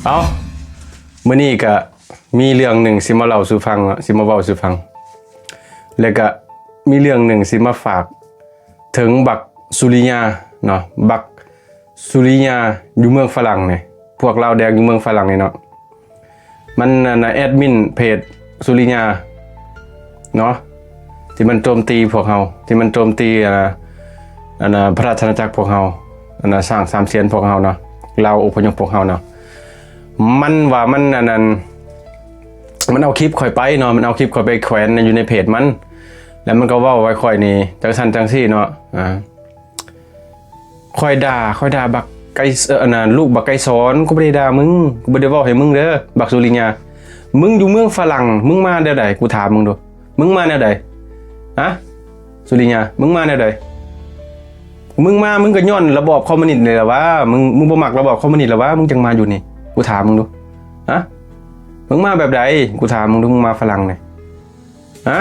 ເອົ້າ ມື້ນີ້ກະມີເລື່ອງໜຶ່ງຊິມາເລົ່າສູ່ຟັງເນາະ ຊິມາເວົ້າສູ່ຟັງ ແລະກະມີເລື່ອງໜຶ່ງຊິມາຝາກເຖິງບັກສຸລິຍາເນາະ ບັກສຸລິຍາຢູ່ເມືອງຝຣັ່ງນີ້ ພວກລາວແດງຢູ່ເມືອງຝຣັ່ງນີ້ເນາະ ມັນ ອັນນ່າ ແອດມິນເພຈສຸລິຍາເນາະ ທີ່ມັນໂຈມຕີພວກເຮົາ ທີ່ມັນໂຈມຕີ ອັນນ່າ ອັນນ່າ ພະລາຊະອານາຈັກພວກເຮົາ ອັນນ່າ ຊ້າງສາມສຽນພວກເຮົາເນາະ ລາວອົບພະຍົບພວກເຮົາເນາະ ມັນວ່າມັນ ອັນນັ້ນ ມັນເອົາຄລິບຂ້ອຍໄປເນາະ ມັນເອົາຄລິບຂ້ອຍໄປແຂວນຢູ່ໃນເພຈມັນ ແລ້ວມັນກໍເວົ້າວ່າຂ້ອຍນີ້ຈັ່ງຊັ້ນຈັ່ງຊີ້ເນາະ ອາ ຂ້ອຍດ່າ ຂ້ອຍດ່າບັກໄກ ເອີ ອັນນ່າ ລູກບັກໄກສອນ ກູບໍ່ໄດ້ດ່າມຶງ ກູບໍ່ໄດ້ເວົ້າໃຫ້ມຶງເດີ ບັກສຸລິຍາ ມຶງຢູ່ເມືອງຝຣັ່ງ ມຶງມາແນວໃດ ກູຖາມມຶງດູ ມຶງມາແນວໃດ ຮະ ສຸລິຍາ ມຶງມາແນວໃດ ມຶງມາ ມຶງກໍຍ້ອນລະບອບຄອມມູນິດນີ້ແຫຼະຫວາ ມຶງ ມຶງບໍ່ມັກລະບອບຄອມມູນິດແຫຼະຫວາ ມຶງຈັ່ງມາຢູ່ນີ້ ກູຖາມມຶງດູ ຮະ ມຶງມາແບບໃດ ກູຖາມມຶງດູ ມຶງມາຝຣັ່ງນີ້ ຮະ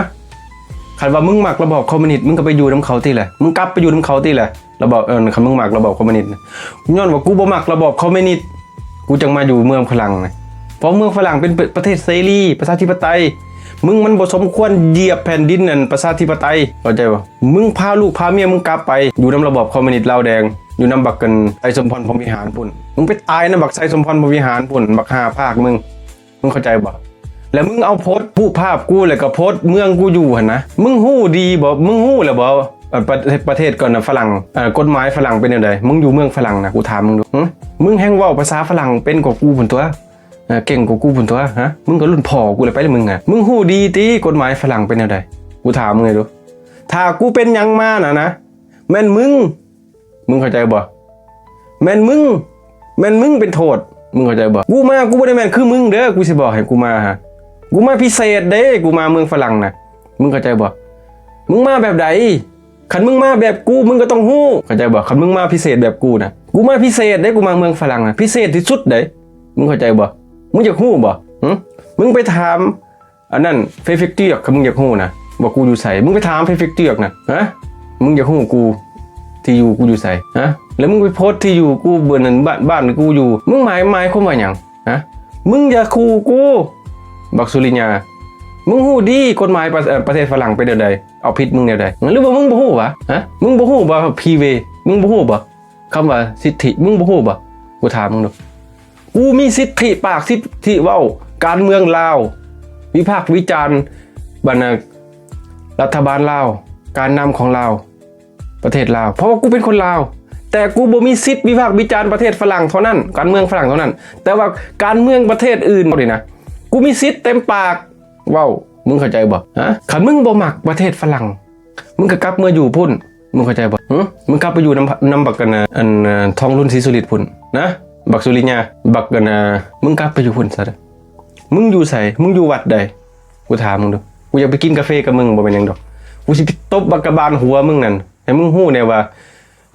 ຄັນວ່າມຶງມັກລະບອບຄອມມູນິດ ມຶງກໍໄປຢູ່ນຳເຂົາຕິແຫຼະ ມຶງກັບໄປຢູ່ນຳເຂົາຕິແຫຼະ ລະບອບ ເອີ ຄັນມຶງມັກລະບອບຄອມມູນິດ ຍ້ອນວ່າກູບໍ່ມັກລະບອບຄອມມູນິດ ກູຈັ່ງມາຢູ່ເມືອງຝຣັ່ງນະ ເພາະເມືອງຝຣັ່ງເປັນປະ ປະເທດເສລີ ປະຊາທິປະໄຕ ມຶງມັນບໍ່ສົມຄວນຢຽບແຜ່ນດິນ ອັນ ປະຊາທິປະໄຕ ເຂົ້າໃຈບໍ່? ມຶງພາລູກພາເມຍມຶງກັບໄປຢູ່ນຳລະບອບຄອມມູນິດລາວແດງ ຢູ່ນຳບັກ ອັນ ໄຊສົມພອນ ພົມວິຫານພຸ້ນ ມຶງໄປຕາຍນຳບັກໄຊສົມພອນ ພົມວິຫານພຸ້ນ ບັກຫ້າພາກມຶງ ມຶງເຂົ້າໃຈບໍ່? ແລ້ວມຶງເອົາໂພສຮູບພາບກູ ແລ້ວກໍໂພສເມືອງກູຢູ່ຫັ້ນນະ ມຶງຮູ້ດີບໍ່? ມຶງຮູ້ແລ້ວບໍ່? ເອີ ປະ ປະເທດ ປະເທດກ່ອນນະຝຣັ່ງ ເອີ ກົດໝາຍຝຣັ່ງເປັນແນວໃດ? ມຶງຢູ່ເມືອງຝຣັ່ງນະ ກູຖາມມຶງດູ ຫຶ? ມຶງແຮ່ງເວົ້າພາສາຝຣັ່ງເປັນກວ່າກູພຸ້ນຕົວະ ເອີ ເກັ່ງກວ່າກູພຸ້ນຕົວະ ຫະ? ມຶງກໍລຸ້ນພໍ່ກູແລ້ວໄປລະມຶງນະ ມຶງຮູ້ດີຕິ ກົດໝາຍຝຣັ່ງເປັນແນວໃດ? ກູຖາມມຶງແດ່ດູ ຖ້າກູເປັນຫຍັງມານະນະ ແມ່ນມຶງ ມຶງເຂົ້າໃຈບໍ່? ແມ່ນມຶງ ແມ່ນມຶງເປັນໂທດ ມຶງເຂົ້າໃຈບໍ່? ກູມາ ກູບໍ່ໄດ້ແມ່ນຄືມຶງເດີ ກູຊິບອກໃຫ້ ກູມາຫາ ກູມາພິເສດເດ້ ກູມາເມືອງຝຣັ່ງນະ ມຶງເຂົ້າໃຈບໍ່? ມຶງມາແບບໃດ? ຄັນມຶງມາແບບກູ ມຶງກໍຕ້ອງຮູ້ ເຂົ້າໃຈບໍ່? ຄັນມຶງມາພິເສດແບບກູນະ ກູມາພິເສດເດ້ ກູມາເມືອງຝຣັ່ງນະ ພິເສດທີ່ສຸດເດ້ ມຶງເຂົ້າໃຈບໍ່? ມຶງຢາກຮູ້ບໍ່? ຫຶ? ມຶງໄປຖາມ ອັນນັ້ນ prefecture ຄັນມຶງຢາກຮູ້ນະ ວ່າກູຢູ່ໃສ ມຶງໄປຖາມ prefecture ນະ ຫະ ມຶງຢາກຮູ້ກູ ທີ່ຢູ່ກູຢູ່ໃສ ຫະ ແລ້ວມຶງໄປໂພສທີ່ຢູ່ກູ ເບີນນັ້ນ ບ້ານ ບ້ານກູຢູ່ ມຶງໝາຍ ໝາຍຄວາມວ່າຫຍັງ ຫະ ມຶງຢ່າຂູ່ກູ ບັກສຸລິຍາ ມຶງຮູ້ດີກົດໝາຍປະ ເອີ ປະເທດຝຣັ່ງເປັນແນວໃດ ເອົາຜິດມຶງແນວໃດ ຫຼືວ່າມຶງບໍ່ຮູ້ຫວາ ຫະ ມຶງບໍ່ຮູ້ບໍ່ freeway ມຶງບໍ່ຮູ້ບໍ່ ຄຳວ່າສິດທິ ມຶງບໍ່ຮູ້ບໍ່ ກູຖາມມຶງດູ ກູມີສິດທິປາກ ສິດທິເວົ້າ ການເມືອງລາວ ວິພາກວິຈານ ບັນດາ ລັດຖະບານລາວ ການນຳຂອງລາວ ປະເທດລາວ ເພາະວ່າກູເປັນຄົນລາວ ແຕ່ກູບໍ່ມີສິດວິພາກວິຈານປະເທດຝຣັ່ງເທົ່ານັ້ນ ການເມືອງຝຣັ່ງເທົ່ານັ້ນ ແຕ່ວ່າການເມືອງປະເທດອື່ນນີ້ນະ ກູມີສິດເຕັມປາກເວົ້າ ມຶງເຂົ້າໃຈບໍ່ ຫະ ຄັນມຶງບໍ່ມັກປະເທດຝຣັ່ງ ມຶງກໍກັບເມືອຢູ່ພຸ້ນ ມຶງເຂົ້າໃຈບໍ່ ຫຶ? ມຶງກັບໄປຢູ່ນຳ ນຳບັກ ອັນນ່າ ອັນ ທອງລຸນ ສີສຸລິດພຸ້ນນະ ບັກສຸລິຍາ ບັກ ອັນນ່າ ມຶງກັບໄປຢູ່ພຸ້ນຊະ ມຶງຢູ່ໃສ ມຶງຢູ່ວັດໃດ ກູຖາມມຶງດູ ກູຢາກໄປກິນກາເຟກັບມຶງ ບໍ່ແມ່ນຫຍັງດອກ ກູຊິໄປຕົບບັກກະບານຫົວມຶງນັ້ນ ໃຫ້ມຶງຮູ້ແດ່ວ່າ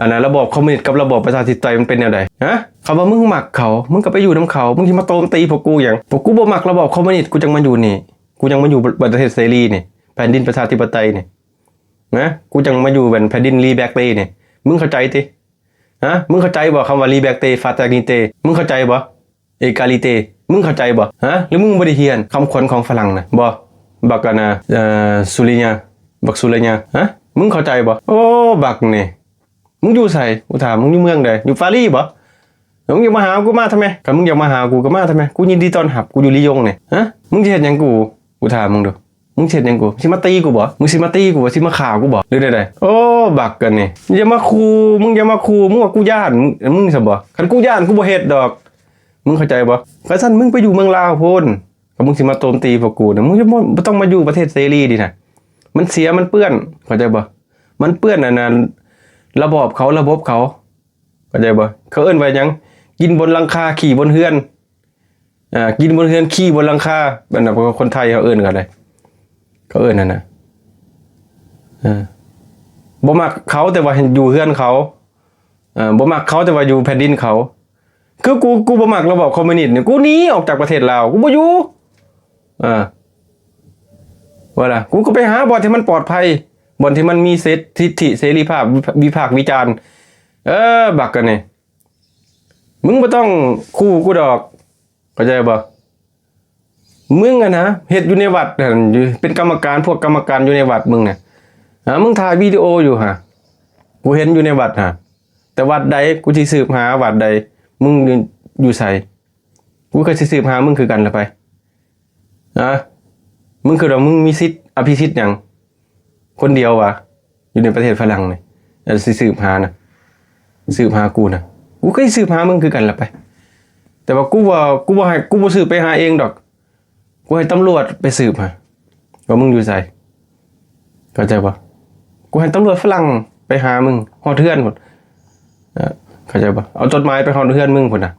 ອັນນ່າ ລະບອບຄອມມູນິດກັບລະບອບປະຊາທິປະໄຕມັນເປັນແນວໃດ ຫະ ຄຳວ່າມຶງມັກເຂົາ ມຶງກໍໄປຢູ່ນຳເຂົາ ມຶງຊິມາໂຈມຕີພວກກູຫຍັງ ພວກກູບໍ່ມັກລະບອບຄອມມູນິດ ກູຈັ່ງມາຢູ່ນີ້ ກູຈັ່ງມາຢູ່ປະເທດເສລີນີ້ ແຜ່ນດິນປະຊາທິປະໄຕນີ້ ນະ ກູຈັ່ງມາຢູ່ແບບແຜ່ນດິນລີແບກເຕນີ້ ມຶງເຂົ້າໃຈຕິ ຫະ ມຶງເຂົ້າໃຈບໍ່ ຄຳວ່າລີແບກເຕ ຟຣາແຕນີເຕ ມຶງເຂົ້າໃຈບໍ່ ເອກາລີເຕ ມຶງເຂົ້າໃຈບໍ່ ຫະ ຫຼືມຶງບໍ່ໄດ້ຮຽນຄຳຂວັນຂອງຝຣັ່ງນະ ບໍ່ ບັກ ອັນນ່າ ເອີ ສຸລິຍາ ບັກສຸລິຍາ ຫະ ມຶງເຂົ້າໃຈບໍ່ ໂອ້ ບັກນີ້ ມຶງຢູ່ໃສ ກູຖາມ ມຶງຢູ່ເມືອງໃດ ຢູ່ປາຣີບໍ່ ມຶງຢາກມາຫາກູ ມາທຳໄມ ຄັນມຶງຢາກມາຫາກູກໍມາທຳໄມ ກູຍິນດີຕ້ອນຮັບ ກູຢູ່ລີຢົງນີ້ ຫະ ມຶງຊິເຮັດຫຍັງກູ ກູຖາມມຶງດູ ມຶງຊິເຮັດຫຍັງກູ ຊິມາຕີກູບໍ່ ມຶງຊິມາຕີກູບໍ່ ຊິມາຂ້າກູບໍ່ ຫຼືແນວໃດ ໂອ້ ບັກອັນນີ້ ຢ່າມາຂູ່ ມຶງຢ່າມາຂູ່ ມຶງວ່າກູຢ້ານ ມຶງຊະບໍ່ ຄັນກູຢ້ານ ກູບໍ່ເຮັດດອກ ມຶງເຂົ້າໃຈບໍ່ ຄັນຊັ້ນ ມຶງໄປຢູ່ເມືອງລາວພຸ້ນ ຄັນມຶງຊິມາໂຈມຕີພວກກູນະ ມຶງບໍ່ ບໍ່ຕ້ອງມາຢູ່ປະເທດເສລີນີ້ນະ ມັນເສຍ ມັນເປື້ອນ ເຂົ້າໃຈບໍ່ ມັນເປື້ອນ ອັນນັ້ນ ລະບອບເຂົາ ລະບົບເຂົາ ເຂົ້າໃຈບໍ່ ເຂົາເອີ້ນວ່າຫຍັງ ກິນບົນຫຼັງຄາ ຂີ້ບົນເຮືອນ ອ່າ ກິນບົນເຮືອນ ຂີ້ບົນຫຼັງຄາ ອັນນັ້ນ ຄົນໄທເຮົາເອີ້ນກັນເດ ເຂົາເອີ້ນຫັ້ນນະ ເອີ ບໍ່ມັກເຂົາ ແຕ່ວ່າຢູ່ເຮືອນເຂົາ ເອີ ບໍ່ມັກເຂົາ ແຕ່ວ່າຢູ່ແຜ່ນດິນເຂົາ ຄືກູ ກູບໍ່ມັກລະບອບຄອມມູນິດນີ້ ກູໜີອອກຈາກປະເທດລາວ ກູບໍ່ຢູ່ ເອີ ວ່າລະ ກູກໍໄປຫາບ່ອນທີ່ມັນປອດໄພ ບ່ອນທີ່ມັນມີເສດ ສິດທິເສລີພາບ ວິພາກວິຈານ ເອີ ບັກອັນນີ້ ມຶງບໍ່ຕ້ອງຂູ່ກູດອກ ຂົ້າໃຈບໍ່? ມຶງຫັ້ນນະ ເຮັດຢູ່ໃນວັດຫັ້ນ ຢູ່ ເປັນກຳມະການ ພວກກຳມະການຢູ່ໃນວັດມຶງນະ ຫາ ມຶງຖ່າຍວິດີໂອຢູ່ຫາ ກູເຫັນຢູ່ໃນວັດຫາ ແຕ່ວັດໃດ ກູຊິສືບຫາວັດໃດ ມຶງຢູ່ ຢູ່ໃສ ກູກໍຊິສືບຫາມຶງຄືກັນລະໄປ ຫາ ມຶງຄິດວ່າມຶງມີສິດ ອະພິສິດຫຍັງ ຄົນດຽວຫວາ ຢູ່ໃນປະເທດຝຣັ່ງນີ້ ອັນຊິສືບຫານະ ສືບຫາກູນະ ກູກໍຊິສືບຫາມຶງຄືກັນລະໄປ ແຕ່ວ່າກູວ່າ ກູບໍ່ໃຫ້ ກູບໍ່ສືບໄປຫາເອງດອກ ກູໃຫ້ຕຳຫຼວດໄປສືບຫາ ວ່າມຶງຢູ່ໃສ ເຂົ້າໃຈບໍ່? ກູໃຫ້ຕຳຫຼວດຝຣັ່ງໄປຫາມຶງຮອດເຮືອນພຸ້ນ ເອີ ເຂົ້າໃຈບໍ່? ເອົາຈົດໝາຍໄປຮອດເຮືອນມຶງພຸ້ນນະ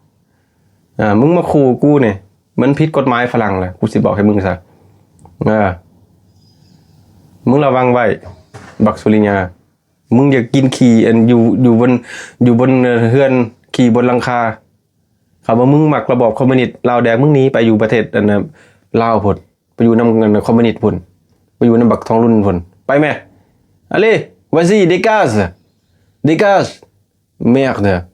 ອ່າ ມຶງມາຂູ່ກູນີ້ ມັນຜິດກົດໝາຍຝຣັ່ງແຫຼະ ກູຊິບອກໃຫ້ມຶງຊະ ເອີ ມຶງລະວັງໄວ້ ບັກສຸລິຍາ ມຶງຢ່າກິນຂີ້ ອັນ ຢູ່ ຢູ່ບົນ ຢູ່ບົນເຮືອນ ຂີ້ບົນຫຼັງຄາ ຄຳວ່າມຶງມັກລະບອບຄອມມູນິດລາວແດງ ມຶງໜີໄປຢູ່ປະເທດ ອັນ ລາວພຸ້ນ ໄປຢູ່ນຳ ອັນ ຄອມມູນິດພຸ້ນ ໄປຢູ່ນຳບັກທອງລຸນພຸ້ນ ໄປແມ້ Allez, vas-y, dégage, dégage, merde.